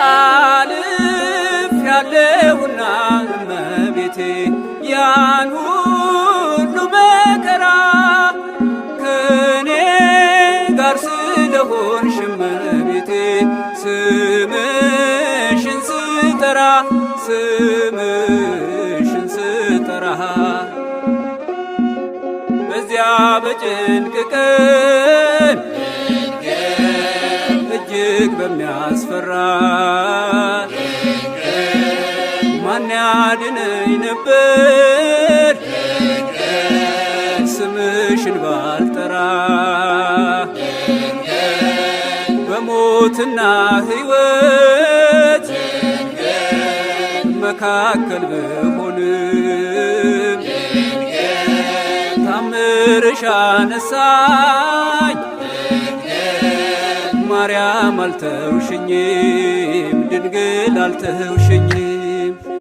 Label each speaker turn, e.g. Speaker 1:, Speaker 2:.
Speaker 1: አልፍ ያለውና እመቤቴ ያን ሁሉ መከራ ከኔ ጋር ስለሆንሽ እመቤቴ ስምሽን ስጠራ ስምሽን ስጠራ በዚያ በጭንቅ ቀን እጅግ በሚያስፈራ ማን ያድነኝ ነበር ስምሽን ባልጠራ በሞትና ሕይወት መካከል ብሆንም ታምርሽ አነሳኝ ማርያም አልተውሽኝም ድንግል አልተውሽኝም።